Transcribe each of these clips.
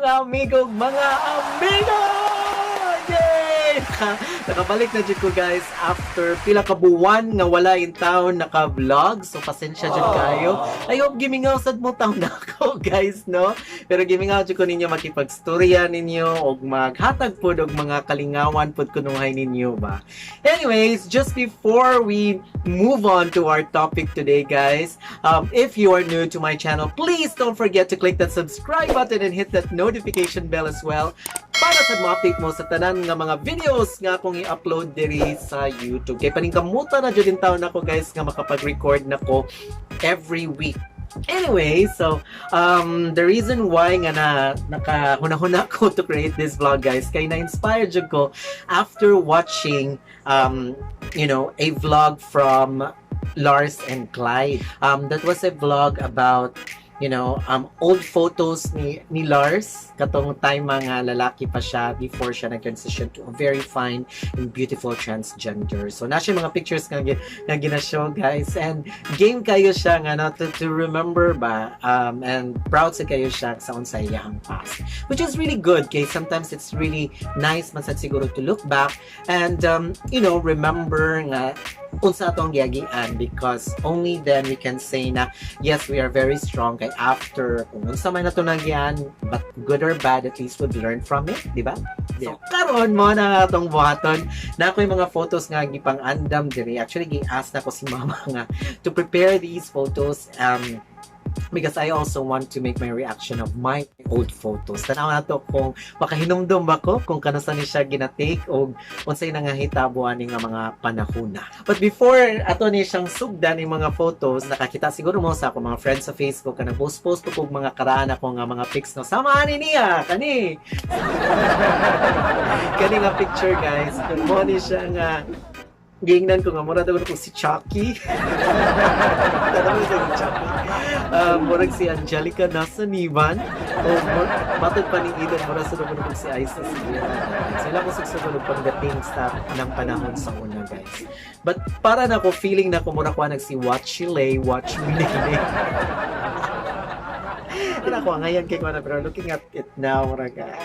Mga amigo, mga amigo! Yay! Nakabalik na jud ko, guys, after pila ka buwan nga wala intawon naka-vlog. So pasensya jud kayo. I hope gimingaw sad mo taon nako, guys, no? Pero gimingaw jud ko ninyo, makipagstorya ninyo og maghatag pod og mga kalingawan pod kunuhay ninyo ba. Anyways, just before we move on to our topic today, guys, if you are new to my channel, please don't forget to click that subscribe button and hit that notification bell as well para sa mo-update mo sa tanan nga mga videos nga akong i-upload diri sa YouTube. Kay paningkamuta na jud intawon nako, guys, nga makapag-record nako every week. Anyway, so the reason why nga na nakahuna-huna ko to create this vlog, guys, kay na-inspired jud ko after watching a vlog from Lars and Clyde. That was a vlog about old photos ni Lars katong time mga lalaki pa siya before siya nag-transition to a very fine and beautiful transgender. So naa siya mga pictures nga gina-show, guys, and game kayo siya nga no, to remember ba and proud sa kayo siya sa unsay iyang past, which is really good kay sometimes it's really nice man sad siguro to look back and remember nga unsa atong giagian, because only then we can say na yes, we are very strong, kay after kung unsa man nato naagian, but good or bad, at least we've learned from it, di ba? So karon mao na atong buhaton na ako yung mga photos nga gipang-andam diri. Actually, gi-ask nako si mama nga to prepare these photos because I also want to make my reaction of my old photos. Tanaw nato kung makahinumdum ba ko kung kanasa ni siya ginatake o unsay nangahitabo ani nga mga panahona. But before ato ni siyang sugdan yung mga photos, nakakita siguro mo sa akong mga friends sa Facebook kanang post-post ko kog mga karaan ako nga mga pics, no. Sama ani niya kani. Kani nga picture, guys. Mao ni siya nga giingnan ko nga mura daw ko si Chucky. Tanaw mo siya si Chucky. Murag si Angelica nasa niban. O matod pa ni Eden, mura sa naman kung si Aiza Sigura. Sila ko sugsugod og pagdating sa ng panahon sa una, guys. But para na ko feeling na ko mura ko nag si Watch Chile, Watch Me Nene. Wala ko ngayon kay ko na, pero looking at it now, murag ano.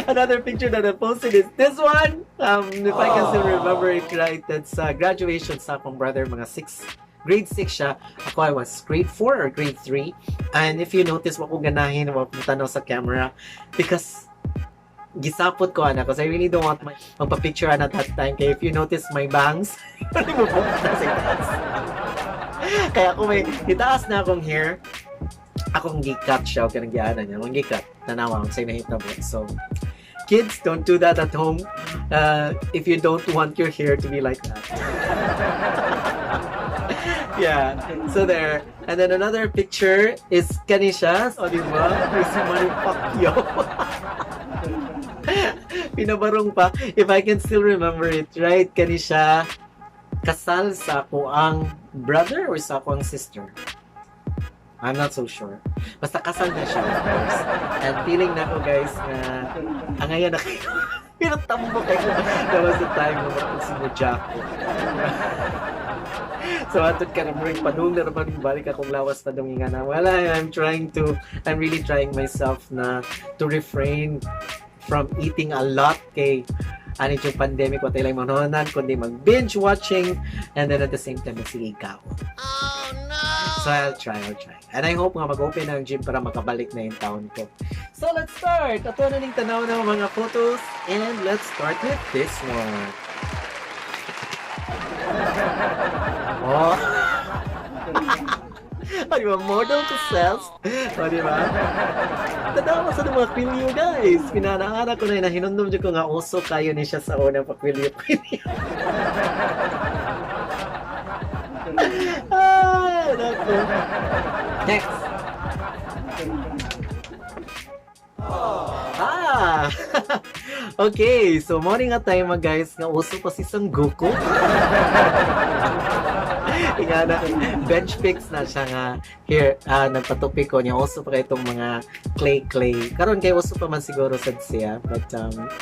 Another picture that I posted is this one. If I can still remember it right, that's graduation sa akong brother, mga 6, grade 6 siya. Ako, I was grade 4 or grade 3. And if you notice, wa ko ganahin, wa ko tanaw sa camera because gisapot ko ana because I really don't want my magpa-picture ana that time. Kaya if you notice my bangs, ano mo po, nasa itaas. Kaya ako may itaas na akong hair, akong gi-cut siya o kanang giana niya, akong gi-cut, tanawa kung sa'y nahitabo. So, kids, don't do that at home if you don't want your hair to be like that. Yeah, so there. And then another picture is kani siya. O, di ba? May si Manny Pacquiao. Pinabarong pa. If I can still remember it, right? Kani siya, kasal sa akoang brother or sa akoang sister. I'm not so sure. Basta kasal na siya, of course. And feeling na ko, guys, nga angayan na kayo. Pero tambo kayo. That was the time na murag si Mojako. So atod ka na murag padung na naman balik akong lawas, padung nga na. Wala, I'm really trying myself na to refrain from eating a lot kay ano yung pandemic ko tayo lang manonood kundi mag binge watching and then at the same time magsige kaon. Oh no! So I'll try, I'll try. And I hope nga mag-open ang gym para makabalik na intawon ko. So let's start! Ato na ning tanaw ng mga photos and let's start with this one. Oh! O, di ba? Model to self. O, di ba? Tanawa sa mga kwilyo, guys. Pinanaana ko na yun. Nahinumdum ko nga uso kayo ni siya sa unang pakwilyo-kwilyo. Ah, nako. Next. Ah! Okay, so morning nga tayo mga guys nga uso pa si Son Goku. Nga na, bench fix na siya nga here, nagpatupi ko niya uso pa kay itong mga clay clay. Karon kay uso pa man siguro sad siya, but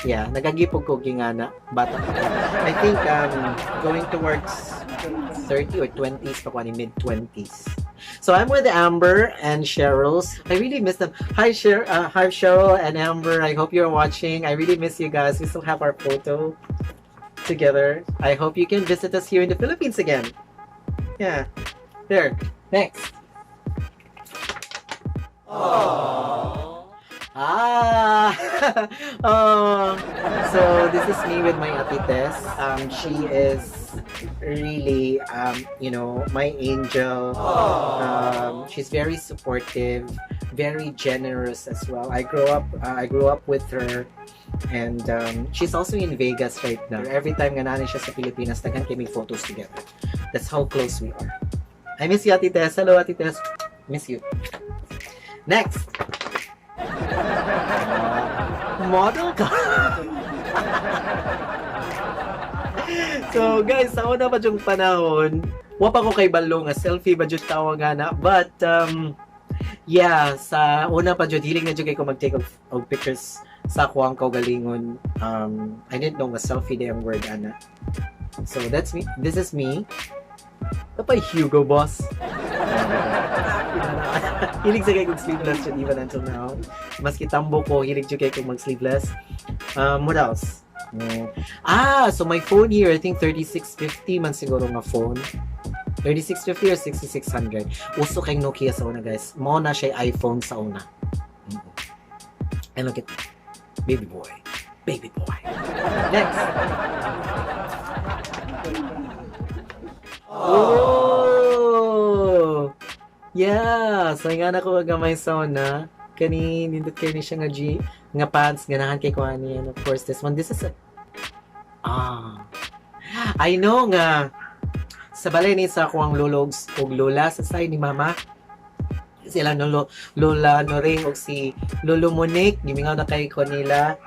yeah, nagagipog ko gingana bata pa ko. I think going towards 30 or 20s pa ko ani, mid 20s. So I'm with Amber and Cheryl. I really miss them. Hi, Cheryl and Amber. I hope you're watching. I really miss you guys. We still have our photo together. I hope you can visit us here in the Philippines again. Yeah. There. Next. Ah! Oh, so this is me with my Ate Tess. She is really, my angel. She's very supportive, very generous as well. I grew up with her, and she's also in Vegas right now. Every time nga naa siya sa Pilipinas, daghan kami photos together. That's how close we are. I miss you, Ate Tess. Hello, Ate Tess. Miss you. Next. Model ka. So guys, sa una pa yung panahon, wa pa ko kaybalo nga selfie ba jud tawag ana. But yeah, sa una pa jud, hilig na jud kay ko mag-take of pictures sa akuang kaugalingon. I didn't know nga selfie diay ang word ana. So that's me. This is me. Napay Hugo Boss. Hilig sa kay kong sleeveless jud even until now. Maski tambo ko, hilig jud kay kong mag-sleeveless. What else? Ah, so my phone here, I think 3650 man siguro nga phone. 3650 or 6600. Uso kay Nokia sa una, guys. Mao na siya iPhone sa una. And look at me. Baby boy. Baby boy. Next. Oh! Yeah! So, nga na ko gamay sa una. Kani, nindot kayo ni siya nga G, nga pants, ganahan kay ko ani. And of course, this one, this is a, ah, I know nga, sa balay ni sa akuang lolo og lola sa side ni mama, sila no Lola Noring og si Lolo Monique, gimingaw na kay ko nila.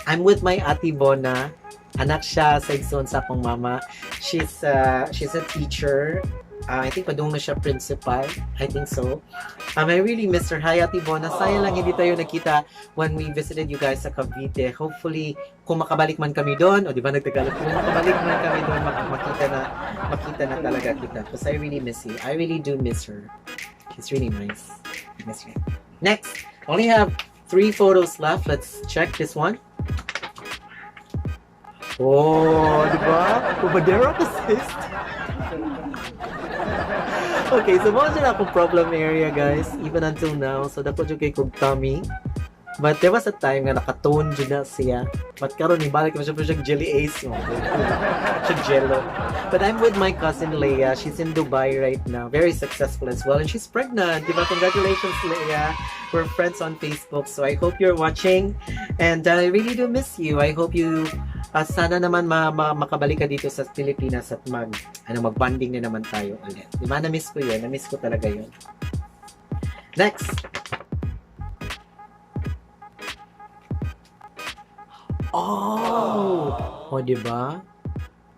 I'm with my Ate Bona. Anak siya sa igsoon sa akong mama. She's a teacher. I think padung na siya principal. I think so. I really miss her. Hi, Ate Bona. Sayang lang hindi tayo nakita when we visited you guys sa Cavite. Hopefully, kung makabalik man kami doon, o di ba nagtagalog, kung makabalik man kami doon, makita na talaga kita. Because I really miss you. I really do miss her. She's really nice. I miss her. Next, only have three photos left. Let's check this one. Oh, di ba? Kubadera ka, sis. Okay, so mao na akong problem area, guys, even until now. So, dako jud kay kog tummy. But there was a time nga nakatone jud na siya. But karon ibalik man siya siya jelly ace. Oh, siya jello. But I'm with my cousin Leia. She's in Dubai right now. Very successful as well. And she's pregnant. Diba? Congratulations, Leia. We're friends on Facebook. So I hope you're watching. And I really do miss you. I hope you sana naman makabalik ka dito sa Pilipinas at mag-bonding na naman tayo ulit. Diba? Na-miss ko yun. Na-miss ko talaga yun. Next! Oh! O, diba?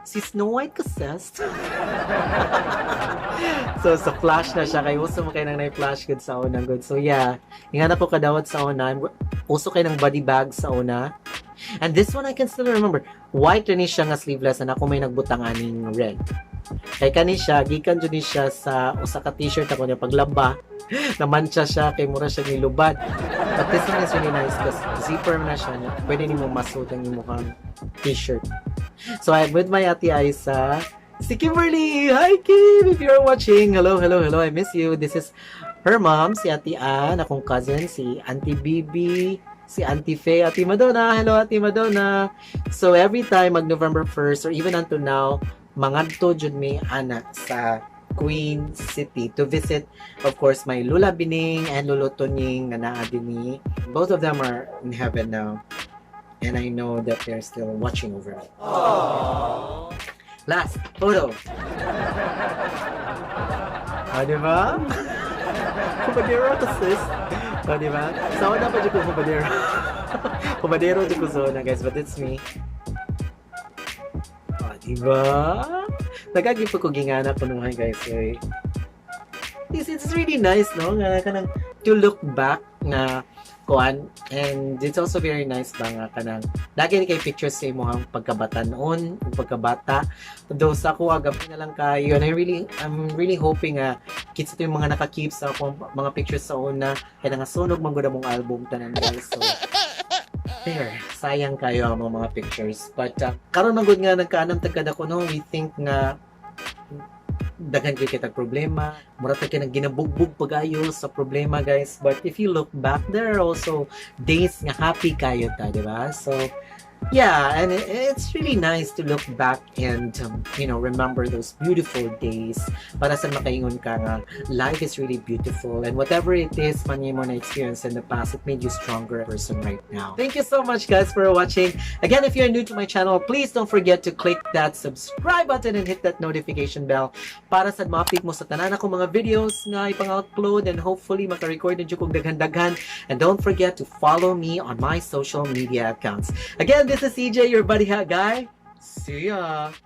Si Snow White ka, sis. So, sa flash na siya. Kay uso mo kayo nang na-flash good sa una. Good. So, yeah. Ingana ko kadawat sa una. Uso kayo ng body bag sa una. And this one, I can still remember. White rin siya nga sleeveless and ako may nagbutang aning red. Kay kani siya, gikan jud ni siya sa usa ka t-shirt ako niya paglaba. Namantsa siya kay mura siya nilubad. But this one is really nice because zipper na siya. Pwede nimo masud ang imong t-shirt. So I'm with my Ate Aisa. Si Kimberly! Hi, Kim! If you're watching, hello, hello, hello. I miss you. This is her mom, si Ate Ann, akong cousin, si Auntie Bibi, si Auntie Faye, Ate Madonna. Hello, Ate Madonna. So every time mag November 1st or even until now, mangadto jud mi ana sa Queen City to visit, of course, my Lula Bining and Lolo Tonying na naa dinhi. Both of them are in heaven now. And I know that they're still watching over me. Aww. Last photo. Ah, di ba? Kubadero to, sis. Ah, di ba? Sa una pa dyan ko kubadero. Kubadero dyan ko sa una, guys. But it's me. Ah, di ba? Nagagi po ko gingana ko nung, guys. Eh. This it's really nice, no? Nga kanang to look back nga kuan, and it's also very nice ba nga kanang lagi ni kay pictures sa imong pagkabatanon ug pagkabata. Though sa ako gamay na lang kayo, and I'm really hoping nga kinsa to yung mga naka-keep sa akong mga pictures sa una, kay nangasunog man gud among album tanan, guys. So there, sayang kayo ang mga pictures. But karon man gud nga nagkaanam tag ako, no, we think nga daghan kay kitag problema, mura ta kay nang ginabugbog pagayo sa problema, guys. But if you look back, there are also days nga happy kayo ta, di ba? So yeah, and it's really nice to look back and remember those beautiful days para sa makaingon ka nga life is really beautiful, and whatever it is man mo na experience in the past, it made you stronger person right now. Thank you so much, guys, for watching. Again, if you're new to my channel, please don't forget to click that subscribe button and hit that notification bell para sa ma-update mo sa tanan akong mga videos nga ipang-upload, and hopefully maka-record na jud kog daghan-daghan. And don't forget to follow me on my social media accounts. Again, this is CJ, your buddy hat guy. See ya.